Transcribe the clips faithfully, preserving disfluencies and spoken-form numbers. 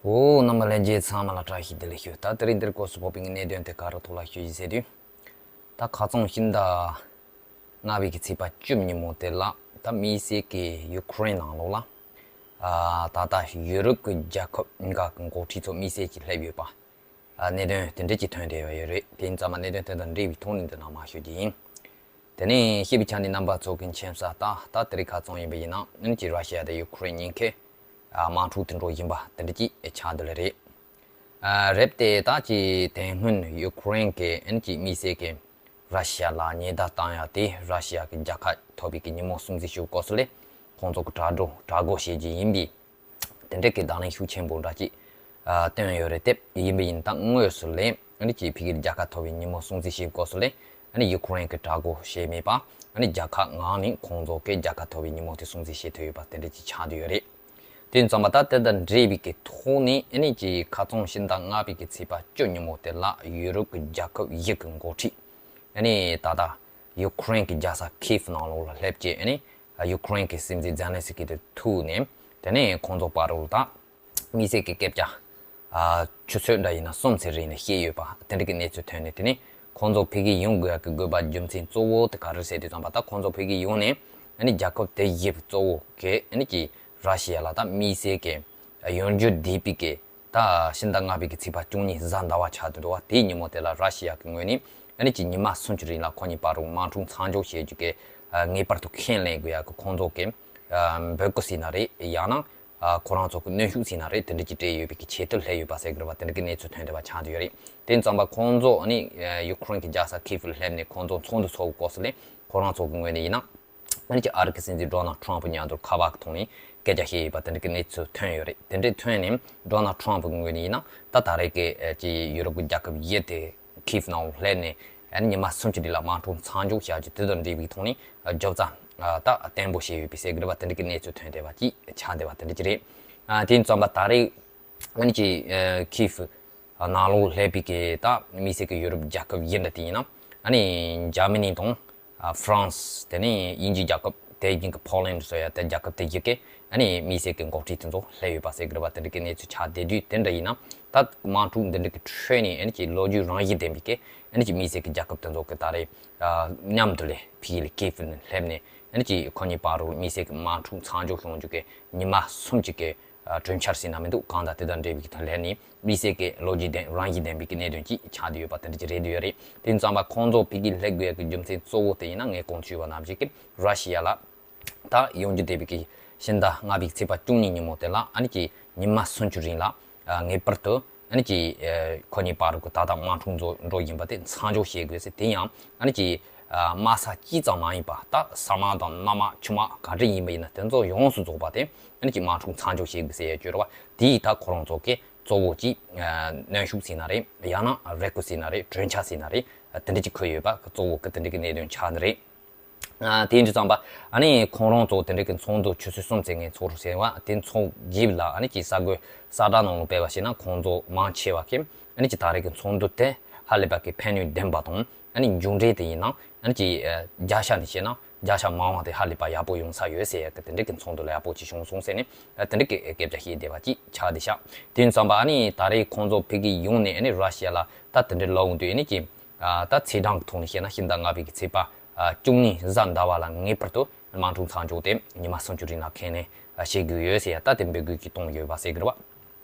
འོ། རྣམ་པ་ལྷན་རྒྱས་ཚང་མ་ལ་བཀྲ་ཤིས་བདེ་ལེགས་ཞུ། ད་དེ་རིང་འདིར་སྐོར་སུ་ཕོག་པའི་གནད་དོན་དེ་ག་རུ་ཐོག་ལ་ཞུ་ཡི་ཟེར་དུས། ད་ཁ་རྩང་ཕྱི་ཟླ་ལྔ་པའི་གི་ཚེས་པ་བཅུ་ཉིན་མོ་དེ་ལ་ད་དམིགས་བསལ་གྱི་ཡུ་ཀེ་རེན་ནང་ལོགས་ལ། ཨ། ད་ལྟ་ཡུ་རོབ་ཀྱི་རྒྱལ་ཁབ་འགའ་གི་འགོ་ཁྲིད་ཚོ་དམིགས་བསལ་གྱི་སླེབས་ཡོད་པ། ཨ། གནད་དོན་དེ་འདྲ་ཅིག་ཐོན་བསྡད་ཡོད་རེད། དེ་ཡིན་ཙང་མ་གནད་དོན་དེ་དང་འབྲེལ་བའི་ཐོག་ནས་འདི་ནང་མར་ཞུ་རྒྱུ་ཡིན། དེ་ནས་ཤེས་པའི་ཆ་ནས་རྣམ་པ་ཚོ་གི་མཁྱེན་གསལ་ལྟར་ད་དེ་རིང་ཁ་རྩང་ཡིན་པ་ཡིན་ན་ཨ་ནི་ཅིག་ར་ཤི་ཡ་དང་ཡུ་ཀེ་རེན་གཉིས་ཀའི་ཨ་དམག་འཁྲུག་དེ་འགྲོ་བཞིན་པ་དེ་འདྲ་ཅིག་ཆགས་བསྡད་ལེ་རེད། ཨ། རེད་དེ། ད་ཅིག་དེ་སྔོན་ཡུ་ཀེ་རེན་གྱི་ཨ་ནི་ཅིག་དམིགས་བསལ་གྱི་ར་ཤི་ཡ་ལ་ཉེན་བརྡ་བཏང་ཡ་དེ་ར་ཤི་ཡ་གི་རྒྱལ་ཁ་ཐོབ་པའི་གི་ཉིན་མོ་སྲུང་བརྩི་ཞུ་སྐོར་སུ་ལས་ཁོང་ཚོ་གི་དྲ་གྲོགས་དྲ་སྒོ་བཤད་རྒྱུ་ཡིན་པས། དེ་འདྲ་གི་བརྡ་ལན་ཤུགས་ཆེན་པོ་འདྲ་ཅིག་ཨ་བཏོན་ཡོད་རེད་དེ། ཡིན་པ་ཡིན་ད་དངོས་སུ་ལས་ཨ་ནི་ཅིག་ཕ་གིར་རྒྱལ་ཁ་ཐོབ་པའི་ཉིན་མོ་སྲུང་བརྩི་བྱེད་སྐོར་སུ་ལས་ཨ་ནི་ཡུ་ཀེ་རེན་གྱི་དྲ་སྒོ་བཤད་མེད་པ། ཨ་ནི་རྒྱལ་ཁ་ངང་ནས་ཁོང་ཚོ་གི་རྒྱལ་ཁ་ཐོབ་པའི་ཉིན་མོ་དེ་སྲུང་བརྩི་བྱེད་ཐུབ་ཡོད་པ་དེ་འདྲ་ཅིག་ཆགས་བསྡད་ཡོད་རེད། དེ་ཙམ་པ་ད་དེ་དང་འབྲེལ་བའི་གི་ཐོག་ནས་ཨ་ནི་ཅིག་ཁ་རྩང་ཕྱི་ཟླ་ལྔ་པའི་གི་ཚེས་པ་བཅུ་ཉིན་མོ་དེ་ལ་ཡུ་རོབ་ཀྱི་རྒྱལ་ཁབ་བཞི་གི་འགོ་ཁྲིད། ཨ་ནི་ད་ལྟ་ཡུ་ཀེ་རེན་གྱི་རྒྱལ་ས་ཁིབ་ནང་ལོགས་ལ་སླེབས་རྗེས་ཨ་ནི་ཡུ་ཀེ་རེན་གྱི་སྲིད་འཛིན་ཛེ་ལན་སི་ཀི་དང་ཐུག་ནས། དེ་ནས་ཁོང་ཚོ་བར་དུ་ད་དམིགས་བསལ་གྱི་སྐད་ཆ་ཨ་ཆུ་ཚོད་འདྲ་ཡིན་ན་གསུམ་ཙམ་རིང་ལ་བཤད་ཡོད་པ་དེ་འདྲ་གི་གནས་ཚུལ་ཐོན་ནས། དེ་ནས་ཁོང་ཚོ་ཕ་གིར་ཡོང་དགོས་ཡག་གི་དགོས་པ་རྒྱུ་མཚན་གཙོ་བོ་དེ་ག་རེ་ཟེར་དུས་ཙམ་པ། ད་ཁོང་ཚོ་ཕ་གིར་ཡོང་ནས་ཨ་ནི་རྒྱལ་ཁབ་དེ་བཞི་གཙོ་བོ་གི་ཨ་ནི་ཀྱི་ར་ཤི་ཡ་ལ་ད་དམིགས་བསལ་གྱི་ཡོང་རྒྱུ་བསྡད་པའི་གི་ད་ཕྱི་ཟླ་ལྔ་པའི་གི་ཚེས་པ་བཅུ་གཉིས་གཟའ་ཟླ་བ་ཆགས་བསྡད་འདུག་བ། དེའི་ཉིན་མོ་དེ་ལ་ར་ཤི་ཡ་གི་ངོས་ནས་ཨ་ནི་ཀྱི་ཉི་མ་སུམ་ཅུ་རིང་ལ་ཁོ་གཉིས་བར་དུ་དམག་འཁྲུག་མཚམས་འཇོག་བྱེད་རྒྱུ་གི་ངེས་པར་དུ་ཁས་ལེན་དགོས་ཡག་གི་ཁོང་ཚོ་གི་འབོད་སྐུལ་ཟེར་ན་རེད། ཡང་ན་ཁོ་རང་ཚོ་གི་གནོན་ཤུགས་ཟེར་ན་རེད། དེ་འདྲ་ཅིག་སྤྲད་ཡོད་པའི་གི་ཆེད་དུ་སླེབས་ཡོད་པ་ཟེར་གི་རེད་བ། དེ་འདྲ་གི་གནས་ཚུལ་ཐོན་བསྡད་པ་ཆགས་བསྡད་ཡོད་རེད། དེ་ཙམ་པ་ཁོང་ཚོ་ཨ་ནི་ཡུ་ཀེ་རེན་གྱི་རྒྱལ་ས་ཁིབ་ལ་སླེབས་ནས་ཁོང་ཚོ་ཚོགས་འདུ་ཚོགས་སྐོར་སུ་ལས་ཁོ་རང་ཚོ་གི་ངོས་ནས་ཡིན་ན། ཨ་ནི་ཀྱི་ཨ་རི་གི་སྲིད་འཛིན་ཌོ་ནལ་ཊམ་ཕ་མཉམ་དུ་ཁ་པར་གྱི་ཐོག་ནས་སྐད་ཆ་བཤད་ཡོད་པ་དེ་འདྲ་གི་གནས་ཚུལ་ཐོན་ཡོད་རེད། དེ་འདྲ་ཐོན་ནས་ཌོ་ནལ་ཊམ་ཕ་གི་ངོས་ནས་ཡིན་ན་ད་ད་རེས་ཀྱི་ཨ་ཀྱི་ཡུ་རོབ་ཀྱི་རྒྱལ་ཁབ་བཞི་དེ་ཁིབ་ནང་སླེབས་ནས་ཨ་ནི་ཉི་མ་སུམ་ཅུ་རིང་ལ་དམག་འཁྲུག་མཚམས་འཇོག་བྱ་རྒྱུ་དེ་དང་འབྲེལ་བའི་ཐོག་ནས་རྒྱབ་རྩ་ད་བརྟན་པོ་བྱས་ཡོད་པའི་ཟེར་གི་རེད་བ། དེ་འདྲ་གི་གནས་ཚུལ་ཐོན་བསྡད་པ་ཅིག་ཆགས་བསྡད་པ་དེ་འདྲ་ཅིག་རེད། ཨ་དེ་ཙམ་པ་ད་རེས་ཨ་ནི་ཀྱི་ཨ་ཁིབ་ནང་ལོགས་སླེབས་པའི་གི་ད་དམིགས་བསལ་གྱི་ཡུ་རོབ་རྒྱལ་ཁབ་བཞི་འདྲ་དེ་ཡིན་ན་ཨ་ནི་འཇར་མ་ནི་དང་ཨ་ཧྥ་རན་སི། དེ་ནས་དབྱིན་ཇིའི་རྒྱལ་ཁབ། དེ་བཞིན་གྱི་ཕོ་ལན་ཌི་སོགས་ཡ་དེ་རྒྱལ་ཁབ་དེ་བཞི་གི་ཨ་ནི་དམིགས་བསལ་གྱི་འགོ་ཁྲིད་དེ་ཚོ་སླེབས་ཡོད་པ་ཟེར་གི་རེད་བ། དེ་འདྲ་གི་གནས་ཚུལ་ཆགས་བསྡད་དུས། དེ་འདྲ་ཡིན་ན་ད་དམག་འཁྲུག་འདི་འདྲ་གི་ཁྲོད་ནས་ཨ་ནི་ཀྱི་ལོ་རྒྱུས་རང་བཞིན་ལྡན་པའི་གི་ཨ་ནི་ཀྱི་དམིགས་བསལ་གྱི་རྒྱལ་ཁབ་དེ་ཚོ་གི་ད་རེས་ཨ་མཉམ་དུ་ལས་ཕ་གི་ལ་ཁིབ་ནས་སླེབས་ནས་ཨ་ནི་ཀྱི་ཁོ་གཉིས་བར་དུ་དམིགས་བསལ་གྱི་དམག་འཁྲུག་མཚམས་འཇོག་ཡོང་རྒྱུ་གི་ཉི་མ་སུམ་ཅུ་གི་ཨ་གྲོས་འཆར་ཟེར་ན་མི་འདུག་གང་ལྟར་དེ་དང་འབྲེལ་བའི་ཐོག་ལས་ནས་དམིགས་བསལ་གྱི་ལོ་རྒྱུས་ལྡན་རང་བཞིན་ལྡན་པའི་གི་གནད་དོན་ཅིག་ཆགས་བསྡད་ཡོད་པ་དེ་འདྲ་ཅིག་རེད་འདུག་ཡོད་རེད། དེ་ཙམ་པ་ཁོང་ཚོ་ཕ་གིར་སླེབས་དགོས་ཀྱི་རྒྱུ་མཚན་གཙོ་བོ་དེ་ཡིན་ན་ངས་གོང་དུ་ཞུས་པ་ནང་བཞིན་གྱི་ར་ཤི་ཡ་ལ་ད་ཡོང་རྒྱུ་བསྡད་པའི་གི་ཕྱི་ཟླ་ལྔ་པའི་ཚེས་པ་བཅུ་གཉིས་ཉིན་མོ་དེ་ལ་ཨ་ནི་ཀྱི་ཉི་མ་སུམ་ཅུ་རིང་ལ་ཨ་ངེས་པར་དུ་ཨ་ནི་ཀྱི་ཨ་ཁོ་གཉིས་བར་གྱི་ད་ལྟ་དམག་འཁྲུག་འགྲོ་འགྲོ་བཞིན་པ་དེ་མཚམས་འཇོག་བྱེད་དགོས་ཟེར། དེ་ཡང་ཨ་ནི་ཀྱི་ཨ་དམག་ས་གཅིག་ཙམ་མ་ཡིན་པ་ད་ས་དམག་དང་གནམ་དམག་ཆུ་དམག་ག་འདྲ་ཡིན་པ་ཡིན་ན་དེ་ཚོ་ཡོངས་སུ་རྫོགས་པ་དེ་ཨ་ནི་ཀྱི་དམག་འཁྲུག་མཚམས་འཇོག་བྱེད་དགོས་ཟེར་ཡ་བརྗོད་རེད་བ། དེ་ཡིས་ད་ཁོ་རང་ཚོ་གི་གཙོ་བོ་གཅིག་ཨ་གནོན་ཤུགས་ཟེར་ན་རེད། ཡང་ན་རེ་སྐུལ་ཟེར་ན་རེད། གྲོས་འཆར་ཟེར་ན་རེད། དེ་འདྲ་ཅིག་འཁོད་ཡོད་པ་གཙོ་བོ་གི་དེ་འདྲ་གི་གནད་དོན་ཆགས་ནི་རེད། ཨ་དེ་ཡིན་དུས་ཙམ་པ་ཨ་ནི་ཁོང་རང་ཚོ་དེ་འདྲ་གི་ཚོགས་འདུ་ཆུ་ཚོད་གསུམ་ཙམ་ངས་ཚོགས་རོགས་ཟེར་བ་དེ་ཚོགས་རྗེས་ལ་ཨ་ནི་ཀྱི་གསར་འགོད་གསལ་བསྒྲགས་ནང་ལ་སྤེལ་བ་ཞིག་ན་ཁོང་ཚོ་མང་ཆེ་བ་གིས་ཨ་ནི་ཀྱི་ད་རེས་ཀྱི་ཚོགས་འདུ་དེ་ཧ་ལས་པ་གི་ཕན་ནུས་ལྡན་པ་དང་། ཨ་ནི་མཇུག་འབྲས་དེ་ཡིན་ན་ཨ་ནི་ཀྱི་ཨ་བརྒྱ་ཆ་ནས་བཤད་ན་བརྒྱ་ཆ་མང་བ་དེ་ཧ་ལས་པ་ཡག་པོ་ཡོང་ས་ཡོད་ཟེར་ཡ་གི་དེ་འདྲ་གི་ཚོགས་འདུ་ལ་ཡག་པོ་ཅིག་བྱུང་སོང་ཟེར་ནས་ཨ་དེ་འདྲ་གི་སྐད་ཆ་བཤད་བསྡད་པ་ཅིག་ཆགས་བསྡད་ཤག་དེ་ཡིན་ཙམ་པ་ཨ་ནི་ད་རེས་ཁོང་ཚོ་ཕ་གིར་ཡོང་ནས་ཨ་ནི་ར་ཤི་ཡ་ལ་ད་དེ་འདྲ་ལབ་འོང་དུས་ཨ་ནི་ཀྱི་ཨ་ད་ཚེས་གྲངས་ཀྱི་ཐོག་ནས་བཤད་ན་ཕྱི་ཟླ་ལྔ་པའི་གི་ཚེས་པ་ཨ་བཅུ་གཉིས་གཟའ་ཟླ་བ་ལ་ངེས་པར་དུ་དམག་འཁྲུག་མཚམས་འཇོག་དེ་ཉི་མ་སུམ་ཅུ་རིང་ལ་ཁས་ལེན་བྱེད་དགོས་ཡོད་ཟེར་ཡ་ད་དེ་འབོད་སྐུལ་ཅིག་གཏོང་ཡོད་པ་ཟེར་གི་རེད་བ།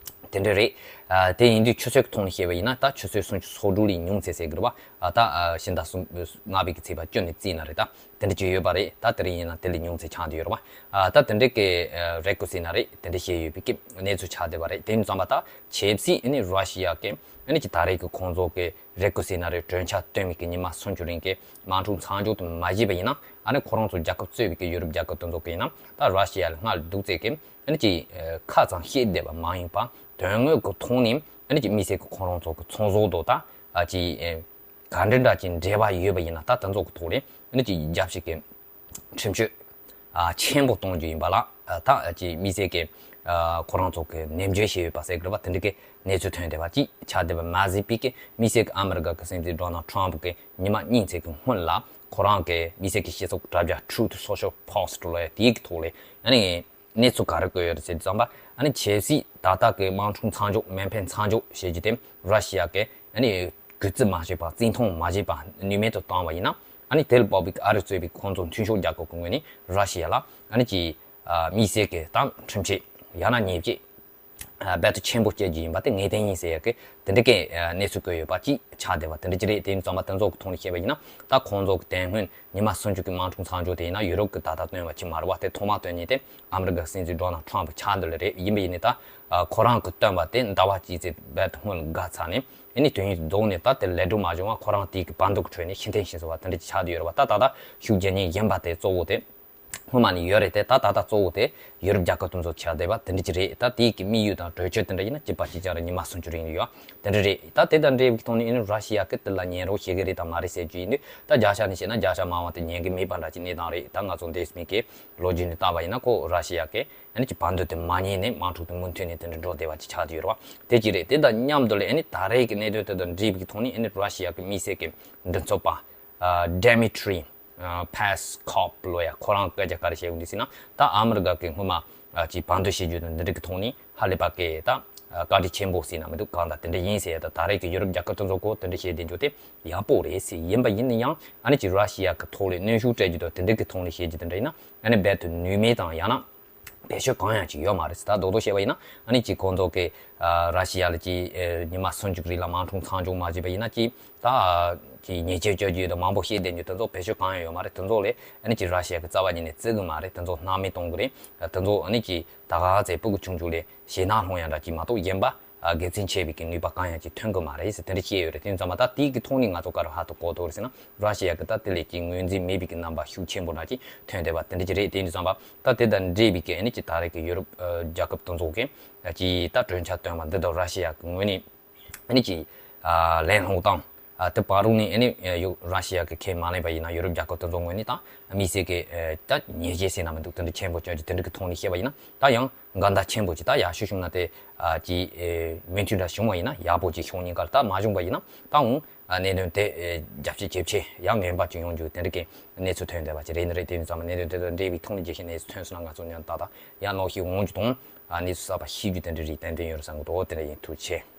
དེ་འདྲ་རེད། ཨ་དེ་ཡིན་དུས་ཆུ་ཚོད་ཀྱི་ཐོག་ནས་བཤད་པ་ཡིན་ན་ད་ཆུ་ཚོད་སུམ་ཅུ་སོ་དྲུག་ལས་ཉུང་ཚད་ཟེར་གི་རེད་བ། ཨ་ད་ཨ་ཕྱི་ཟླ་གསུམ་ལྔ་པའི་གི་ཚེས་པ་བཅུ་ནས་བརྩིས་ན་རེད། ད་དེ་འདྲ་ཅིག་ཡོད་པ་རེད། ད་དེ་རིང་ཡིན་ན་དེ་ལས་ཉུང་ཚད་ཆགས་བསྡད་ཡོད་རེད་བ། ཨ་ད་དེ་འདྲ་གི་ཨ་རེ་སྐུལ་ཟེར་ན་རེད། དེ་འདྲ་བཤད་ཡོད་པའི་གི་གནས་ཚུལ་ཆགས་བསྡད་པ་རེད། དེ་ཡིན་ཙམ་པ་ད་ཆབ་སྲིད་ཨ་ནི་ར་ཤི་ཡ་གི་ཨ་ནི་ཀྱི་ད་རེས་ཀྱི་ཁོང་ཚོ་གི་རེ་སྐུལ་ཟེར་ན་རེད། གྲོས་འཆར་བཏོན་པའི་གི་ཉི་མ་སུམ་ཅུ་རིང་གི་དམག་འཁྲུག་མཚམས་འཇོག་དེ་མ་བྱས་པ་ཡིན་ན་ཨ་ནི་ཁོ་རང་ཚོ་རྒྱལ་ཁབ་གཙོས་པའི་གི་ཡུ་རོབ་རྒྱལ་ཁབ་དེ་ཚོ་གི་ཡིན་ན་ད་ར་ཤི་ཡ་ལ་སྔར་ལས་སྡུག་ཚད་གི་ཨ་ནི་ཀྱི་ཨ་ཁ་ཙམ་བཤད་བསྡད་པ་མ་ཡིན་པ་དོན་དངོས་ཀྱི་ཐོག་ནས་ཨ་ནི་ཀྱི་དམིགས་བསལ་གྱི་ཁོ་རང་ཚོ་གི་ཚོང་ཟོག་དང་ད་ཨ་ཀྱི་ཨ་ག་འདྲ་འདྲ་ཅིག་འབྲེལ་བ་ཡོད་པ་ཡིན་ན་ད་དེ་ཚོ་གི་ཐོག་ནས་ཨ་ནི་ཀྱི་རྒྱབ་བཤིག་གི་ཁྲིམས་གཅོད་ཨ་ཆེན་པོ་གཏོང་རྒྱུ་ཡིན་པ་ལ་ཨ་ད་ཨ་ཀྱི་དམིགས་བསལ་གྱི་ཨ་ཁོ་རང་ཚོ་གི་ནན་བརྗོད་བྱས་ཡོད་པ་ཟེར་གི་རེད་བ། དེ་འདྲ་གི་གནས་ཚུལ་ཐོན་བསྡད་པ་ཅིག་ཆགས་བསྡད་པ་མ་ཟད་པའི་གི་དམིགས་བསལ་གྱི་ཨ་མི་རི་ཀ་གི་སྲིད་འཛིན་ཌོ་ནལ་ཊམ་ཕ་གི་ཉི་མ་གཉིས་ཙམ་གི་སྔོན་ལ་ཁོ་རང་གི་དམིགས་བསལ་གྱི་སྤྱི་ཚོགས་དྲ་རྒྱ་Truth Social Post ལབ་ཡ་དེའི་གི་ཐོག་ལས་ཨ་ནི་གནས་ཚུལ་ག་རེ་བཀོད་ཡོད་རེད་ཟེར་དུས་ཙམ་པ་ ཨ་ནི་ཆབ་སྲིད་ད་ལྟ་གི་དམག་འཁྲུག་མཚམས་འཇོག་མེ་འཕེན་མཚམས་འཇོག་བྱེད་རྒྱུ་དེ་ར་ཤི་ཡ་གི་ཨ་ནི་གུས་བརྩི་མ་བྱས་པ་བརྩི་མཐོང་མ་བྱས་པ་ནུས་མེད་དུ་བཏང་བ་ཡིན་ན། ཨ་ནི་དེ་ལ་དཔག་པའི་ཨ་རི་གཙོས་པའི་ཁོང་ཚོ་མཐུན་ཕྱོགས་རྒྱལ་ཁབ་ཀྱི་ངོས་ནས་ར་ཤི་ཡ་ལ་ཨ་ནི་ཀྱི་དམིགས་བསལ་གྱི་དང་ཁྲིམས་ཆད་ཡང་ན་ཉེས་ཆད་རྦད་དེ་ཆེན་པོ་བཅད་རྒྱུ་ཡིན་པ་དེ་ངེས་གཏན་ཡིན་ཟེར་ཡ་གི་དེ་འདྲ་གི་གནས་ཚུལ་བཀོད་ཡོད་པ་ཅིག་ཆགས་བསྡད་པ་དེ་འདྲ་ཅིག་རེད། དེ་ཡིན་ཙང་མ་དེ་ཚོ་གི་ཐོག་ནས་བཤད་པ་ཡིན་ན། ད་ཁོང་ཚོ་གི་དེ་སྔོན་ཉི་མ་སུམ་ཅུ་གི་དམག་འཁྲུག་མཚམས་འཇོག་དེ་ཡིན་ན་ཡུ་རོབ་ཀྱི་ད་ལྟ་བཏོན་པ་ཅིག་མ་རེད་བ། དེ་ཐོག་མ་བཏོན་མཁན་དེ་ཨ་མི་རི་ཀ་སྲིད་འཛིན་ཌོ་ནལ་ཊམ་ཕུ་ཆགས་འདི་ལ་རེད། ཡིན་པ་ཡིན་ནའི་ད་ཁོ་རང་གི་བཏོན་པ་དེ་ཟླ་བ་གཅིག་ཙམ་རྦད་དེ་སྔོན་ལ་འགག་ཚར་ནས། ཨ་ནི་དོན་ཡིན་རྫོགས་ནས་ད་དེ་ལས་འགྲོ་མ་བྱུང་བ་ཁོ་རང་དེའི་གི་བར་འདུག་གི་ཁྲོད་ནས་ཤི་འཐེན་ཤི་སོང་བ་དེ་འདྲ་ཅིག་ཆགས་བསྡད་ཡོད་རེད་བ། ད་ད་ལྟ་ཤུགས་རྒྱག་མཁན་ཡིན་པ་དེ་གཙོ་བོ་དེ་སྔོན་མ་ནས་ཡོད་རེད་དེ། ད་ད་ལྟ་གཙོ་བོ་དེ་ཡུ་རོབ་རྒྱལ་ཁབ་དེ་ཚོ་ཆགས་བསྡད་པ་དེ་འདྲ་ཅིག་རེད། ད་དེའི་གི་དམིགས་ཡུལ་དང་གྲོས་ཆོད་དེ་འདྲ་ཡིན་ན་གཅིག་པ་གཅིག་རྐྱང་རེད། ཉི་མ་སུམ་ཅུ་རིང་ལ་ཡོད། དེ་འདྲ་རེད། ད་དེ་དང་འབྲེལ་བའི་ཐོག་ནས་ཨ་ནི་ར་ཤི་ཡ་གི་དེ་ལ་ཉན་རོགས་བྱེད་གི་རེད་དང་མ་རེད་ཟེར་རྒྱུ་ཡིན་དུས། ད་བརྒྱ་ཆ་ནས་བཤད་ན་བརྒྱ་ཆ་མང་བ་དེ་ཉན་གི་མེད་པ་འདྲ་ཅིག་གནས་སྟངས་རེད། ད་ང་ཚོ་འདས་མི་གི་ལོ་རྒྱུས་ནས་བལྟས་པ་ཡིན་ན་ཁོ་ར་ཤི་ཡ་གི་ཨ་ནི་ཀྱི་བར་འདུག་དེ་མ་ཉན་ནས་དམག་འཁྲུག་དེ་མུ་མཐུད་ནས་དེ་འདྲ་འགྲོ་བསྡད་པ་ཅིག་ཆགས་བསྡད་ཡོད་རེད་བ། དེ་ཅིག་རེད། དེ་དང་མཉམ་དུ་ལ་ཨ་ནི་ད་རེས་ཀྱི་གནད་དོན་དེ་དང་འབྲེལ་བའི་ཐོག་ནས་ཨ་ནི་ར་ཤི་ཡ་གི་དམིགས་བསལ་གྱི་མགྲིན་ཚབ་པ་ཨ་ཌི་མི་ཊི་རི་ཨ་པེ་སི་ཀོབ་ལོ་ཡ། ཁོ་རང་སྐད་ཆ་ག་རེ་བཤད་ཡོང་དུས་ཟེར་ན། ད་ཨ་མི་རི་ཀ་གི་སྔོན་མ་ཨ་ཅིག་བར་འདུག་བྱེད་རྒྱུ་དང་འདི་འདྲ་གི་ཐོག་ནས་ཧ་ལས་པ་གི་ད་ཨ་བཀའ་དྲིན་ཆེན་པོ་ཟེར་ན་མི་འདུག་གང་ལྟར་དེ་འདྲ་ཡིན་ཟེར་ཡ། ད་ད་རེས་ཀྱི་ཡུ་རོབ་རྒྱལ་ཁབ་དེ་ཚོ་གོ་དེ་འདྲ་བཤད་བསྡད་རྒྱུ་དེ་ཡག་པོ་རེད་ཟེར། ཡིན་པ་ཡིན་ན་ཡང་ཨ་ནི་ཅིག་ར་ཤི་ཡ་གི་ཐོག་ལ་གནོན་ཤུགས་སྤྲད་རྒྱུ་དང་དེ་འདྲ་གི་ཐོག་ནས་བཤད་རྒྱུ་དེ་འདྲ་ཡིན་ན་ཨ་ནི་རྦད་དེ་ནུས་མེད་དང་ཡང་ན་བེད་སྤྱོད་གང་ཡང་ཅིག་ཡོད་མ་རེད་ཟེར། ད་རྡོག་རྡོག་བཤད་པ་ཡིན་ན་ཨ་ནི་ཅིག་ཁོང་ཚོ་གི་ཨ་ར་ཤི་ཡ་ལ་ཅིག་ཨ་ཉི་མ་སུམ་ཅུ་གི་རིང་ལ་དམག་འཁྲུག་མཚམས་འཇོག་མ་བྱས་པ་ཡིན་ན་ཅིག་ད་ཅིག་ཉེས་ཆད་གཅོད་རྒྱུ་ཡོད་དང་མང་པོ་བཤད་བསྡད་རྒྱུ་དེ་ཚོ་བེད་སྤྱོད་གང་ཡང་ཡོད་མ་རེད། དེ་ཚོ་ལས་ཨ་ནི་ཅིག་ར་ཤི་ཡ་གི་རྩ་བ་ཉིད་ནས་བརྩི་གི་མ་རེད། དེ་ཚོ་སྣང་མེད་གཏོང་གི་རེད། དེ་ཚོ་ཨ་ནི་ཅིག་ད་ག་ཚད་སྤུ་གུ་ཆུང་ཆུང་ལས་ཞེད་སྣང་སློང་ཡ་འདྲ་ཅིག་མ་གཏོགས་གཞན་པ་ཨ་དགེ་མཚན་ཆེ་བའི་གི་ནུས་པ་གང་ཡང་ཅིག་ཐོན་གི་མ་རེད་ཟེར་དེ་འདྲ་བཤད་ཡོད་རེད། དེ་ཙམ་པ་ད་དེའི་གི་ཐོག་ནས་ང་ཚོ་ག་རེ་ཧ་ཏུ་གོ་ཐུབ་རེད་ཟེར་ན། ར་ཤི་ཡ་གི་ད་དེ་ལས་ཀྱི་ངོས་འཛིན་མེད་པའི་གི་རྣམ་པ་ཤུགས་ཆེན་པོ་འདྲ་ཅིག་ཐོན་བསྡད་པ་དེ་འདྲ་ཅིག་རེད། དེ་འདྲ་ཙམ་པ་ད་དེ་དང་འབྲེལ་བའི་གི་ཨ་ནི་ཅིག་ད་རེས་ཀྱི་ཡུ་རོབ་ཨ་རྒྱལ་ཁབ་དེ་ཚོ་གི་ཅིག་ད་གྲོས་འཆར་བཏོན་པ་འདི་དང་ར་ཤི་ཡ་གི་ངོས་ནས་ཨ་ནི་ཅིག་ཨ་ལན་སློང་སྟངས་ཨ་དེ་བར་རུ་ནས་ཨ་ནི་ཡུ་ར་ཤི་ཡ་གི་ཁས་མ་ལེན་པ་ཡིན་ན་ཡུ་རོབ་རྒྱལ་ཁབ་དེ་ཚོ་ངོས་ནས་ད་དམིགས་བསལ་གི་ཨ་ད་ཉེས་ཆད་ཟེར་ན་མི་འདུག་དེ་འདྲ་ཆེན་པོ་བཅོས་ཀྱི་དེ་འདྲ་གི་ཐོག་ནས་བཤད་པ་ཡིན་ན་ད་ཡང་འགལ་ཟླ་ཆེན་པོ་ཅིག་ད་ཡག་ཤོས་བྱུང་ན་དེ་ཨ་ཅིག་ཨ་མོས་མཐུན་འདྲ་བྱུང་བ་ཡིན་ན་ཡག་པོ་ཅིག་བྱུང་ཉིན་ཀར་ད་མ་བྱུང་བ་ཡིན་ན་ད་འོང་། ཨ་གནད་དོན་དེ་ཨེ་རྒྱ་ཆེ་ཇེ་ཆེ་ཡང་ངན་པ་ཅིག་ཡོང་རྒྱུ་དེ་འདྲ་གི་གནས་ཚུལ་ཐོན་བསྡད་པ་ཅིག་རེད། ནི་རེད། དེ་ཡིན་ཙང་གནད་དོན་དེ་དང་འབྲེལ་བའི་ཐོག་ནས་རྒྱས་བཤད་གནས་ཚུལ་ཐོན་སོང་ན་ང་ཚོ་མཉམ་ད་ལྟ་ཡང་ལོག་ཤིག་འོང་རྒྱུ་དང་ཨ་གནས་ཚུལ་གསར་པ་ཤེས་རྒྱུ་དེ་འདྲ་རེད། ཏན་ཏན་ཡོད་རེད་བསམ་གི་འདུག་དེ་འདྲ་ཡིན། ཐུགས་རྗེ་ཆེ།